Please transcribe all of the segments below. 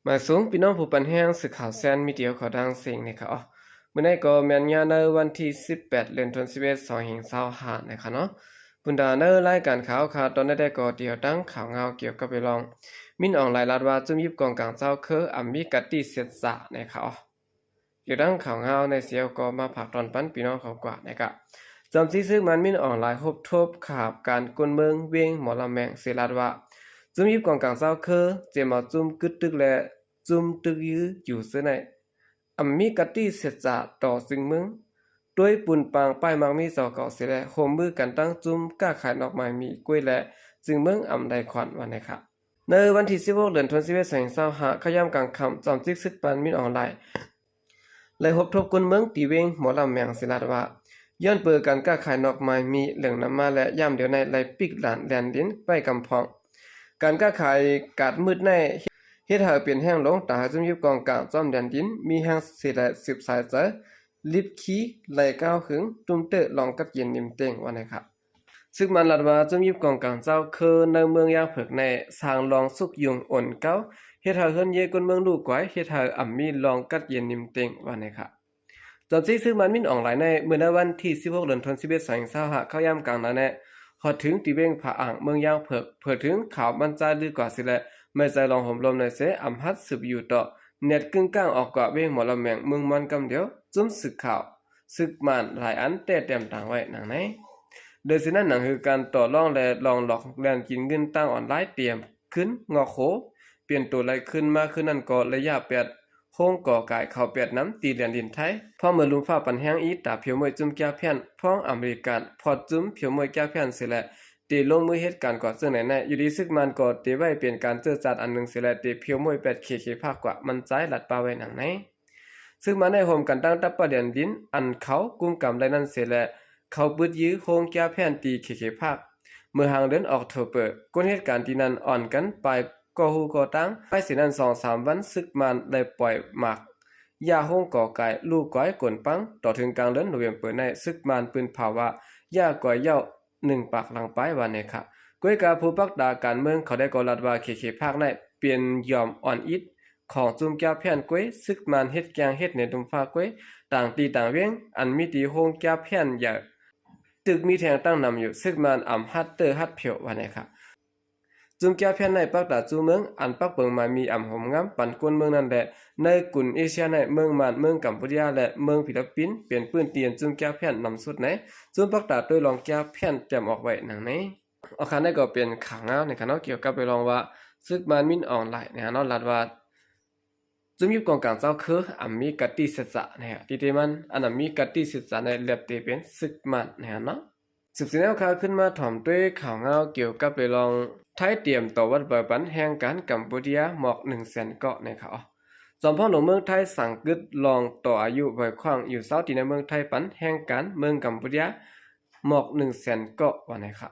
ມາສູງພີ່ນ້ອງຜູ້ປັນແຮງສື່ຂ່າວແຊນມີເດຍຂອງດັ່ງເສັງນີ້ຄະເນາະ. ມື້ນີ້ກໍແມ່ນຍາມໃນວັນທີສິບແປດ ເດືອນສິບເອັດ ສອງພັນຊາວຫ້ານີ້ຄະເນາະ. ບັນດາໃນລາຍການຂ່າວຄາວຕອນນີ້ໄດ້ກໍດຽວຕັ້ງຂ່າວງາວກ່ຽວກັບເລື່ອງ ມິນອອງລາຍລາດວ່າຈຸ້ມຢິບກອງກາງເຈົ້າຄືອຳມີກະຕິເສັດຈານີ້ຄະເນາະ. ກ່ຽວກັບຂ່າວງາວໃນເຊວກໍມາຝາກຕອນປັນພີ່ນ້ອງເຂົາກວ່ານະຄະ. ຈອມຈີກຊຶກມານມິນອອງລາຍຮົບທົບຂາບການກົນເມືອງເວງໝໍລຳແມງເສລາດວ່າ ຈຸ້ມຢິບກອງກາງເຈົ້າຄື ເຈມເອົາຈຸ້ມກຶດຕຶກ ແລະ ຈຸ້ມຕຶກຢື້ຢູ່ເຊິ່ງໃນ ອຳມີກະຕິເສັດຈາຕໍ່ຈຶ່ງເມືອງ ດ້ວຍປຸນປາງປ້າຍມັກມີເຈົ້າເກົ່າເສແລະ ຮ່ວມມືກັນຕັ້ງຈຸ້ມຄ້າຂາຍນອກໄມ້ມີກ້ວຍ ແລະ ຈຶ່ງເມືອງອຳໄລຂວັນວ່າແນວນັ້ນ. ໃນວັນທີສິບຫົກ ເດືອນສິບເອັດ ສອງພັນຊາວຫ້າ ເຂົ້າຍາມກາງຄ່ຳ ຈອມຈີກຊຶກມານມິນອອງລາຍ ໄດ້ຮົບທົບຄົນເມືອງທີ່ເວງໝໍລຳແມງເສລາດວ່າ ຍ້ອນເປີການຄ້າຂາຍນອກໄມ້ມີເຫຼືອງນຳມາ ແລະ ຍາມດຽວໃນໄດ້ປິກລານແດນດິນໄວ້ກຳພອງ. ການຄ້າຂາຍກາດມືດໃນເຮັດໃຫ້ເປັນແຮງລົງ ຕາໃຫ້ຈຸ້ມຢິບກອງກາງຈອມແດນດິນມີແຮງເສແລະ ສືບສາຍໃຈ ລິບຄີໄຫຼກ້າວຫຶງ ຕຸ້ມເຕີລອງກັດເຢັນນິມເຕັງວ່າແນວນັ້ນ. ຊຶກມານລາດວ່າ ຈຸ້ມຢິບກອງກາງເຈົ້າຄືໃນເມືອງຢ່າງເຜິກໃນ ສ້າງລອງຊຸກຍຸງອົນເກົ່າ ເຮັດໃຫ້ເຮືອນເຢຄົນເມືອງລູກກວາຍ ເຮັດໃຫ້ອຳມີລອງກັດເຢັນນິມເຕັງວ່າແນວນັ້ນ. ຈອມຈີກຊຶກມານມິນອອງລາຍໃນ ເມື່ອໃນວັນທີສິບຫົກ ເດືອນສິບເອັດ ສອງພັນຊາວຫ້າ ເຂົ້າຍາມກາງນາແນ ຮອດເຖິງທີ່ເວງຜາອ່າງເມືອງຢ່າງເຜິກ ເຜີດເຖິງຂ່າວມັນຈາຍລືກວ່າເສແລະ ແມ່ນໃຈລອງໂຮມລົມໃນເຊ ອຳຫັດສືບຢູ່ຕໍ່ ແນດກຶ້ງກ້າງອອກກວ່າເວງໝໍລຳແມງເມືອງມ່ວນກຳດຽວ ຈຸ້ມສື່ຂ່າວ ຊຶກມານຫຼາຍອັນແຕ້ແຕ້ມຕາງໄວ້ດັ່ງໃນ. ໂດຍສະນັ້ນ ໜັງສືການຕໍ່ລອງ ແລະ ລອງຫຼອກແລ່ນກິນເງິນທາງອອນລາຍ ຕຽມຂຶ້ນງອກໂຄ ປ່ຽນໂຕໄລ່ຂຶ້ນມາຄືນນັ້ນກໍໄລຍະແປດ ໂຮງກໍກາຍເຂົ້າແປດນຳຕີແດນດິນໄທ ພ້ອມເມີລຸມຟ້າປັນແຮງອີກ ຕາຜຽວມ້ວຍຈຸ້ມແກ້ວແຜ່ນ ພ້ອມອາເມລິກັນ ພອດຈຸ້ມຜຽວມ້ວຍແກ້ວແຜ່ນເສແລະ ເຕລົງມືເຮັດການກວ່າເຊິ່ງໃນໃນ ຢູ່ດີຊຶກມານກໍເຕໄວ້ເປັນການເຈີຈັດອັນໜຶ່ງເສແລະ ເຕຜຽວມ້ວຍແປດເຂເຂພາກກວ່າ ມັນຈາຍລັດປ່າໄວ້ດັ່ງໃນ. ຊຶກມານໄດ້ຮ່ວມກັນຕັ້ງດັບປະແດນດິນ ອັນເຂົາກຸມກຳໄດ້ນັ້ນເສແລະ ເຂົ້າປຶດຢື້ໂຮງແກ້ວແຜ່ນຕີເຂເຂພາກ ເມື່ອຫາງເດືອນອອກໂທເປີ ຄົນເຮັດການທີ່ນັ້ນອ່ອນກັນໄປກໍ່ຫູກໍ່ຕາງ ໄປເສນັ້ນສອງສາມວັນ ຊຶກມານໄດ້ປ່ອຍໝາກຢາໂຮງກໍກາຍ ລູກກວາຍກົນປັງ ຕໍ່ເຖິງກາງເດືອນໂນເວັມເປີໃນ ຊຶກມານປືນເຜົາວ່າຢາກວາຍເຍົາ ໜຶ່ງປາກຫຼັງປາຍວ່າແນວນັ້ນ. ກ້ວຍກາຜູ້ປັກຕາການເມືອງເຂົາໄດ້ກໍລາດວ່າ ເຂເຂພາກໃນເປັນຢອມອ່ອນອິດຂອງຈຸ້ມແກ້ວແຜ່ນກ້ວຍ ຊຶກມານເຮັດແກງເຮັດໃນດຸ່ມຟ້າກ້ວຍ ຕ່າງຕີຕ່າງວຽງ ອັນມີຕີໂຮງແກ້ວແຜ່ນໃຫຍ່ ຕຶກມີແທ່ງຕັ້ງນຳຢູ່ ຊຶກມານອຳຮັດເຕີຮັດຜຽວວ່າແນວນັ້ນ. ຈຸ້ມແກ້ວແຜ່ນໃນປັກຕາຈຸ້ມເມືອງ ອັນປັກເປິງມາມີອຳໂຮມງາມປັນຄົນເມືອງນັ້ນແລະ ໃນກຸນເອເຊຍໃນເມືອງມານ ເມືອງກຳປູເຈຍ ແລະ ເມືອງຟີລິບປິນ ເປັນພື້ນທີ່ອັນຈຸ້ມແກ້ວແຜ່ນນຳສຸດໃນ ຈຸ້ມປັກຕາໂດຍລອງແກ້ວແຜ່ນແຕ້ມອອກໄວ້ດັ່ງໃນ. ອາຄານໃນກໍເປັນຂ່າວງາວໃນຂະເນາະ ກ່ຽວກັບໄປລອງວ່າ ຊຶກມານມິນອອງລາຍໃນຂະເນາະ ລາດວ່າ ຈຸ້ມຢິບກອງກາງເຈົ້າຄື ອຳມີກະຕິເສັດຈາແນ ຕິເຕມັນ ອັນອຳມີກະຕິເສັດຈາໃນ ແລບເຕເປັນຊຶກມານແນເນາະ. ສືບສຽນແນວຂ່າວຂຶ້ນມາຖອມດ້ວຍຂ່າວງາວກ່ຽວກັບເລື່ອງ ໄທຕຽມຕໍ່ວັດເບີປັນແຮງການກຳປູເຈຍໝອກໜຶ່ງແສນເກາະໃນຂ່າວ. ຈອມພອງຫຼວງເມືອງໄທສັ່ງກຶດລອງຕໍ່ອາຍຸໃບຂວ້າງຢູ່ເຊົາທີ່ໃນເມືອງໄທປັນແຮງການເມືອງກຳປູເຈຍໝອກໜຶ່ງແສນເກາະວ່າໃນຂ່າວ.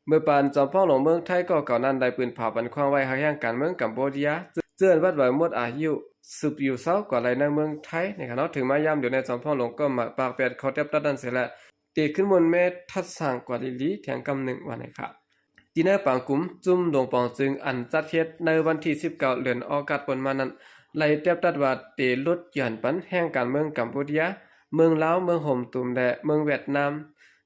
ເມື່ອປານຈອມພອງຫຼວງເມືອງໄທກໍເກົ່ານັ້ນໄດ້ປືນເຜົາປັນຂວ້າງໄວ້ໃຫ້ແຮງການເມືອງກຳປູເຈຍ ເຈື່ອນວັດເບີໝົດອາຍຸ ສືບຢູ່ເຊົາກວ່າໄລໃນເມືອງໄທໃນຂະເນາະ ເຖິງມາຍາມດຽວໃນຈອມພອງຫຼວງກໍມາປາກແປດຂໍ້ແຕບຕັດນັ້ນເສແລະ ເຕຂຶ້ນມົນແມ່ທັດສ້າງກວ່າລີໆແທງກຳໜຶ່ງວ່າໃນຂ່າວ. ທີ່ໃນປາງກຸ່ມຈຸ້ມຫຼວງປອງຈຶ່ງ ອັນຈັດເຮັດໃນວັນທີສິບເກົ້າ ເດືອນອອກກັດປົນມານັ້ນ ໄລ່ແຕບຕັດວ່າເຕລົດຢ່ອນປັນແຮງການເມືອງກຳປູເຈຍ ເມືອງລາວ ເມືອງໂຮມຕຸມ ແລະ ເມືອງຫວຽດນາມ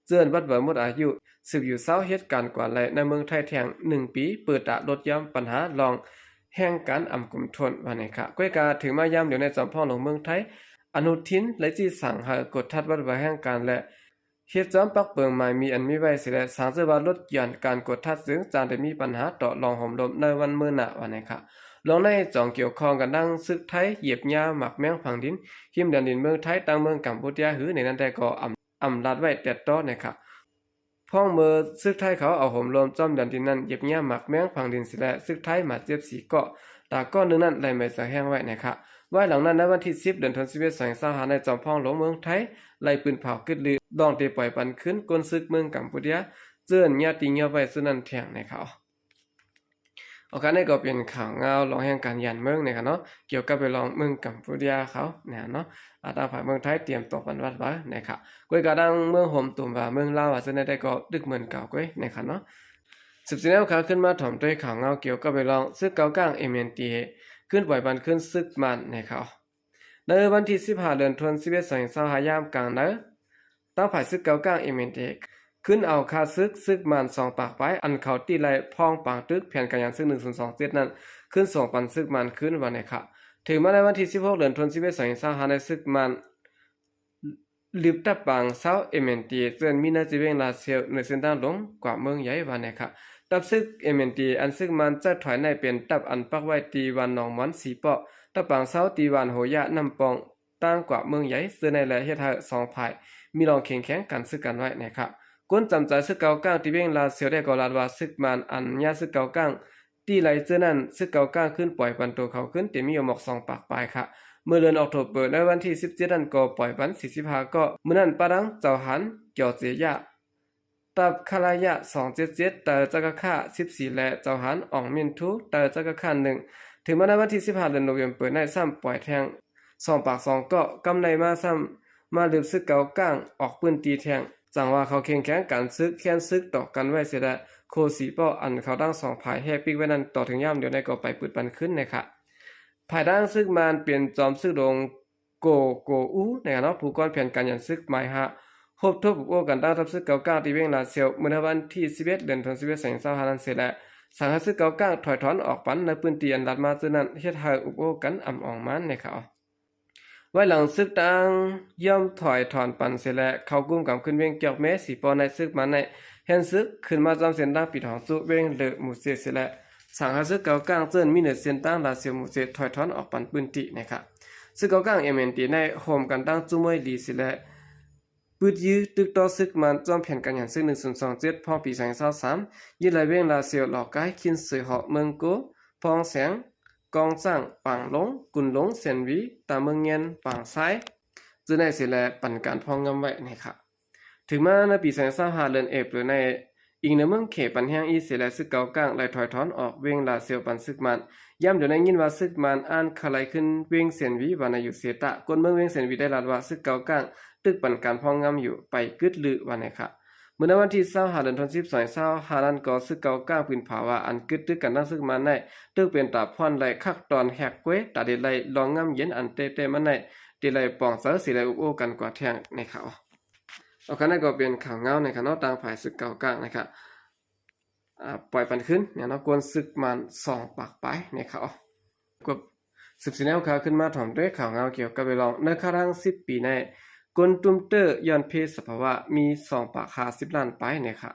ເຈື່ອນວັດເບີໝົດອາຍຸ ສືບຢູ່ເຊົາເຮັດການກວ່າໄລໃນເມືອງໄທແທ່ງໜຶ່ງປີ ເປີດຕາລົດຢ່ອນປັນຫາລອງແຮງການອຳກຸມທົນວ່າໃນຂ່າວ. ກ້ວຍກາເຖິງມາຍາມດຽວໃນຈອມພອງຫຼວງເມືອງໄທ ອະນຸທິນໄດ້ຊີ້ສັ່ງໃຫ້ກວດທັດວັດເບີແຮງການ ແລະ ເຮັດຈອມປັກເປິງໝາຍມີອັນມີໄວ້ເສແລະ ສາງເຈີວ່າລົດຢ່ອນການກວດທັດຈຶ່ງຈະໄດ້ມີປັນຫາຕໍ່ລອງໂຮມລົມໃນວັນມື້ໜ້າວ່າໃນຂ່າວ. ລອງໃນຈອງກ່ຽວຂ້ອງກັນດັ່ງຊຶກໄທຢຽບຫຍ້າໝາກແມງຝັງດິນ ຮິມແດນດິນເມືອງໄທ ຕັ້ງເມືອງກຳປູເຈຍຫືອໃນນັ້ນແຕ່ກໍອຳ ອຳລາດໄວ້ແຕ່ຕໍ່ໃນຂ່າວ. ພ້ອມເມື່ອຊຶກໄທເຂົາເອົາໂຮມລົມຈອມແດນດິນນັ້ນຢຽບຫຍ້າໝາກແມງຝັງດິນເສແລະ ຊຶກໄທບາດເຈັບສີ່ເກາະ ຕາເກາະໜຶ່ງນັ້ນໄດ້ໄໝສາແຮງໄວ້ໃນຂ່າວ. ວາຍຫຼັງນັ້ນໃນວັນທີສິບ ເດືອນສິບເອັດ ສອງພັນຊາວຫ້າໃນຈອມພອງຫຼວງເມືອງໄທ ໄລ່ປືນເຜົາກຶດລື ລອງເຕປ່ອຍປັນຄືນກົນຊຶກເມືອງກຳປູເຈຍ ເຈື່ອນຍາຕິຍອບໄວ້ຊຸດນັ້ນແທງໃນຂ່າວ. ໂອເຄ ນີ້ກໍເປັນຂ່າວງາວລອງແຮງການຢ້ານເມືອງໃນຂະເນາະ ກ່ຽວກັບໄປລອງເມືອງກຳປູເຈຍເຂົາໃນຂະເນາະ ອາ ທາງຝ່າຍເມືອງໄທຕຽມຕົວປັນວັດເບີໃນຂະ ກ້ວຍກາດັ່ງເມືອງໂຮມຕຸມວ່າເມືອງລາວວ່າເຊັ່ນໃດກໍດຶກເໝືອນເກົ່າກ້ວຍໃນຂະເນາະ. ສິບສີ່ແນວຂາວ ຂຶ້ນມາຖອມດ້ວຍຂ່າວເງົາກ່ຽວກັບເລື່ອງ ຊຶກເກົາກາງ ເອັມເອັນທີເອ ຂຶ້ນປ່ອຍປັນຄືນຊຶກມານໃນຂ່າວ. ໃນວັນທີສິບຫ້າ ເດືອນທວນສິບເອັດ ສອງພັນຊາວຫ້າ ຍາມກາງເນີ ທາງຝ່າຍຊຶກເກົາກາງ ເອັມເອັນທີເອ ຂຶ້ນເອົາຂ້າຊຶກ ຊຶກມານສອງປາກປາຍ ອັນເຂົາຕິໄລ່ພອງປາງຕຶກແຜນການຫຍັນຊຶກ ໜຶ່ງສູນສອງເຈັດ ນັ້ນ ຂຶ້ນສົ່ງປັນຊຶກມານຄືນວ່າແນ່ຄ່ະ. ເຖິງມາໃນວັນທີສິບຫົກ ເດືອນທວນສິບເອັດ ສອງພັນຊາວຫ້າ ໃນຊຶກມານ ລຶບຕັບປາງຊາວ ເອັມເອັນທີເອ ເຊິ່ງມີໃນເວງລາຊຽວ ເໜືອເສັ້ນທາງຫຼວງກວາເມືອງໃຫຍ່ວ່າແນ່ຄ່ະ. ຕັບຊຶກ ເອັມເອັນທີເອ ອັນຊຶກມານຈະຖອຍໃນ ເປັນຕັບອັນປັກໄວ້ທີ່ບ້ານໜອງມອນ ສີເປາະ, ຕັບປາງຊາວທີ່ບ້ານໂຮຢາ ນ້ຳປ່ອງ ຕ່າງກວາເມືອງໃຫຍ່ ເຊິ່ງໃນແລະເຮັດໃຫ້ສອງຝ່າຍມີລອງເຄັ່ງແຂງກັນຊຶກກັນໄວ້ແນ່ຄ່ະ. ຄົນຈຳໃຈຊຶກເກົາກາງທີ່ເວງລາຊຽວໄດ້ກໍລາດວ່າ ຊຶກມານອັນຍາຊຶກເກົາກາງ ທີ່ໄລ່ເຈີນັ້ນ ຊຶກເກົາກາງຂຶ້ນປ່ອຍປັນໂຕເຂົາຂຶ້ນ ເຕັມມີຢູ່ໝອກສອງປາກປາຍຄ່ະ. ເມື່ອເດືອນອອກໂທເບີ ໃນວັນທີສິບເຈັດນັ້ນກໍປ່ອຍປັນສີ່ສິບຫ້າເກາະ. ມື້ນັ້ນປະດັງເຈົ້າຫານ ເກຍເຈຍະ ຕັບຄະລາຍະ ສອງເຈັດເຈັດ ໄຕຈັກກະຄາ ສິບສີ່ ແລະ ເຈົ້າຫານ ອອງມິນທູ ໄຕຈັກກະຄາ ໜຶ່ງ. ເຖິງມາໃນວັນທີສິບຫ້າ ເດືອນໂນເວັມເປີ ໃນຊ້ຳປ່ອຍແທງສອງປາກສອງເກາະ. ກຳໃນມາຊ້ຳມາລຶບຊຶກເກົາກາງອອກພື້ນທີ່ແທງ. ຈັ່ງວ່າເຂົາເຄັ່ງແຂງກັນຊຶກ ແຄ້ນຊຶກຕໍ່ກັນໄວ້ເສຍແລ້ວ. ໂຄສີເປາະ ອັນເຂົາທັງສອງຝ່າຍແຮກປິກໄວ້ນັ້ນ ຕໍ່ເຖິງຍາມດຽວໃນກໍໄປປຶດປັນຄືນແນ່ຄ່ະ. ຝ່າຍທາງຊຶກມານເປັນຈອມຊຶກຫຼວງ ໂກໂກອູ ໃນຂະນະ ຜູ້ກວນແຜນການຫຍັນຊຶກໝາຍຫ້າ ພົບທົບໂອ້ກັນຕັ້ງທັບຊຶກເກົາກາງທີ່ເວງລາຊຽວ ເມື່ອໃນວັນທີສິບເອັດ ເດືອນທວນສິບເອັດ ສອງພັນຊາວຫ້າ ນັ້ນເສຍແລ້ວ ສັ່ງໃຫ້ຊຶກເກົາກາງຖອຍຖອນອອກປັນໃນພື້ນທີ່ອັນລັດມາເຈີນັ້ນ ເຮັດໃຫ້ອຸບໂອ້ກັນອຳອອງມານແນ່ຄ່ະ. ໄວ້ຫຼັງຊຶກຕ່າງຍອມຖອຍຖອນປັນເສຍແລ້ວ ເຂົ້າກຸມກຳຂຶ້ນເວງກຽວແມ ສີປອນໃນຊຶກມານໃນ ແຮນຊຶກຂຶ້ນມາຈອມເສັ້ນທາງປີທອງຈຸເວງເລີໝູເຈເສຍແລ້ວ ສັ່ງໃຫ້ຊຶກເກົາກາງເຈີ້ນມີເໜືອເສັ້ນທາງລາຊຽວໝູເຈ ຖອຍຖອນອອກປັນພື້ນທີ່ແນ່ຄ່ະ. ຊຶກເກົາກາງ ເອັມເອັນທີເອ ໃນໂຮມກັນຕັ້ງຈຸມວຍລີເສຍແລ້ວ ປຶດຢື້ຕຶກຕໍ່ຊຶກມານຈອມແຜນການຫຍັນຊຶກ ໜຶ່ງສູນສອງເຈັດ ພອງປີສອງພັນຊາວສາມ ຍຶດໄລ່ເວງລາຊຽວ ຫຼໍ່ກາຍ ຄິນເຊີ ເຫາະ ເມືອງໂກ ພອງແສງ ກອງຈ້າງ ປາງຫຼົງ ກຸນຫຼົງ ແຊນວີ ຕາເມືອງແງ່ນ ປາງຊາຍ ເຈີໃນເສຍແລ້ວ ປັນການພອງງຳໄວ້ແນ່ຄ່ະ. ເຖິງມາໃນປີສອງພັນຊາວຫ້າ ເດືອນເອເປີໃນ ອີງເໜືອເມືອງເຂ ປັນແຮງອີກເສຍແລ້ວ ຊຶກເກົາກາງໄລ່ຖອຍຖອນອອກເວງລາຊຽວປັນຊຶກມານ. ຍາມດຽວໃນຍິນວ່າຊຶກມານອ່ານຄະໄລຂຶ້ນເວງເຊນວີ ວ່າໃນຢູ່ເຊຕະ ຄົນເມືອງເວງເຊນວີໄດ້ລາດວ່າ ຊຶກເກົາກາງຕຶກປັນການພອງງຳຢູ່ ໄປກຶດລືວ່າແນ່ຄ່ະ. ເມື່ອໃນວັນທີຊາວຫ້າ ເດືອນທວນສິບ ສອງພັນຊາວຫ້າ ນັ້ນກໍ ຊຶກເກົາກາງປືນຜາວ່າ ອັນກຶດຕຶກກັນທັງຊຶກມານໃນ ຕຶກເປັນຕາພອນໄລ່ຄັກຕອນແຮກເກວ ຕາເດໄລ່ລອງງາມເຢັນ ອັນແຕ່ໆມາໃນ ເດໄລ່ປອງເຊີເສຍແລ້ວອຸບໂອ້ກັນກວ່າແທ່ງແນ່ຄ່ະ. ອອກຄັນນັ້ນກໍເປັນຂ່າວເງົາໃນຂະນະ ທາງຝ່າຍຊຶກເກົາກາງນະຄະ ອາ ປ່ອຍປັນຄືນແນ່ເນາະ ກວນຊຶກມານສອງປາກປາຍນະຄະ. ອອກ ກວບສືບສີແນວຂາວ ຂຶ້ນມາຖອມດ້ວຍຂ່າວເງົາກ່ຽວກັບເລື່ອງ ໃນຄະລັງສິບປີໃນ ຄົນຕຸ້ມເຕີ້ຍ້ອນເພດສະພາວະມີສອງປາກຫ້າສິບລ້ານປາຍນະຄະ.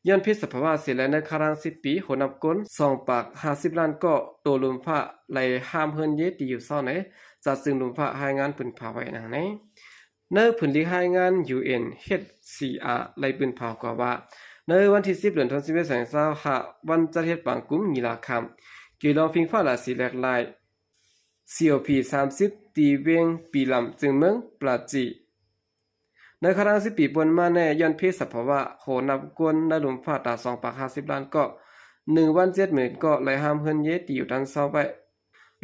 ຍ້ອນເພດສະພາວະເສຍແລ້ວ ໃນຄະລັງສິບປີ ໂຫນັບຄົນສອງປາກຫ້າສິບລ້ານກໍ ໂຕລຸ່ມຟ້າໄຫຼຫ້າມເຮືອນເຢ ຕີຢູ່ເຊົາໃນ ຈາດຈຶ່ງລຸ່ມຟ້າ ລາຍງານປຶ້ນພາໄວ້ດັ່ງໃນ ໃນຜືນລິກລາຍງານ ຢູເອັນເອັດຊີອາ ໄດ້ປຶ້ນພາກວ່າ ໃນວັນທີສິບ ເດືອນທັນວາ ສອງພັນຊາວຫ້າ ວັນຈັດເຮັດປາງກຸມ ກິລາຄຳ ກ່ຽວລອງພິງຟ້າລາສີແຫຼກລາຍ ຊີໂອພີ ສາມສິບ ທີ່ເວງປີລຳ ເຈີເມືອງປາຈີ ໃນຄະລັງສິບປີຜ່ານມາແນ່ ຍ້ອນເພດສະພາວະ ໂຫນັບຄົນໃນລຸ່ມຟ້າຕາສອງປາກຫ້າສິບລ້ານກໍ ໜຶ່ງວັນເຈັດໝື່ນກໍ ໄຫຼຫ້າມເຮືອນເຢ ທີ່ຢູ່ຕັນເຊົາໄວ້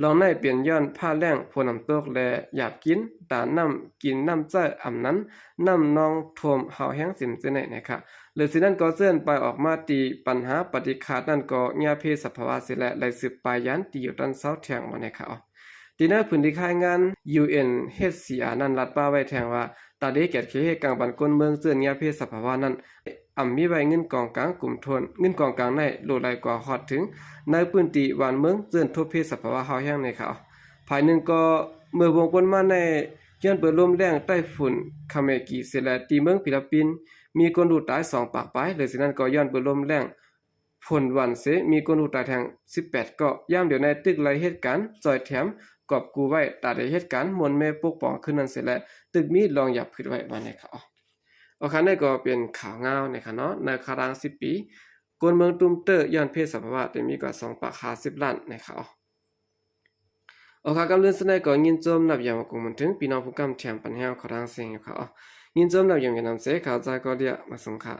ລອງໃນເປັນຍ້ອນຟ້າແລ້ງ ຝົນນ້ຳຕົກ ແລະ ຢາກກິນ ຕານ້ຳກິນນ້ຳໃຈ ອຳນັ້ນ ນ້ຳນອງຖ້ວມ ເຫົ່າແຮງເຕັມເຈີໃນນະຄະ. ເລີຍຊິນັ້ນກໍເຊີນປາຍອອກມາ ທີ່ປັນຫາປະຕິຄາດນັ້ນກໍ ຍາເພດສະພາວະເສຍແລ້ວ ໄດ້ສືບປາຍຢານ ທີ່ຢູ່ຕັນເຊົາແທ່ງບໍ່ນະຄະ. ທີ່ໃນຜືນລິກລາຍງານ ຢູເອັນເອັດຊີອາ ນັ້ນລັດປະໄວ້ແທ່ງວ່າ ຕາເດກຽດເຂດກາງບັນຄົນເມືອງເຈີນຍາເພດສະພາວະນັ້ນ ອຳມີໄວ້ເງິນກອງກາງກຸມໂທນ ເງິນກອງກາງໃນຫຼູໄຫຼກວ່າຮອດເຖິງ ໃນພື້ນທີ່ບ້ານເມືອງເຈີນໂທເພດສະພາວະເຫົ່າແຮງໃນຂ່າວ. ຝ່າຍໜຶ່ງກໍເມື່ອວົງປົນມາໃນ ຍ້ອນເປີລົມແຮງໃຕ້ຝຸ່ນຄາເມກີເສຍແລ້ວ ທີ່ເມືອງຟີລິບປິນ ມີຄົນຮູ້ຕາຍສອງປາກປາຍ ເລີຍຊິນັ້ນກໍຍ້ອນເປີລົມແຮງ ຝົນຫວັນເສ ມີຄົນຮູ້ຕາຍແທ່ງສິບແປດເກາະ. ຍາມດຽວໃນຕຶກໄລ່ເຮັດການຈ່ອຍແຖມກອບກູ້ໄວ້ ຕາໄດ້ເຮັດການມ່ວນແມ່ປົກປ້ອງຄືນນັ້ນເສຍແລ້ວ ຕຶກມີລອງຢາບຂຶດໄວ້ວ່າແນ່ຄະ. ອອກຄັນນີ້ກໍເປັນຂ່າວງາວນະຄະເນາະ ໃນຄະລັງສິບປີ ຄົນເມືອງຕຸ້ມເຕີ້ຍ້ອນເພດສະພາວະ ໄດ້ມີກວ່າສອງປາກຫ້າສິບລ້ານນະຄະ. ອອກຂ່າວກຳເລື່ອງສຸດທ້າຍກໍຍິນຊົມນັບຢາມຂອບຄຸນມາເຖິງ ພີ່ນ້ອງຜູ້ກຳແຖມປັນແຮງຂອງທາງເສຍງຢູ່ຄະ. ຍິນຊົມນັບຢາມນຳເສ ຂ່າວຈາກກໍເດຍມາສົ່ງຄະ.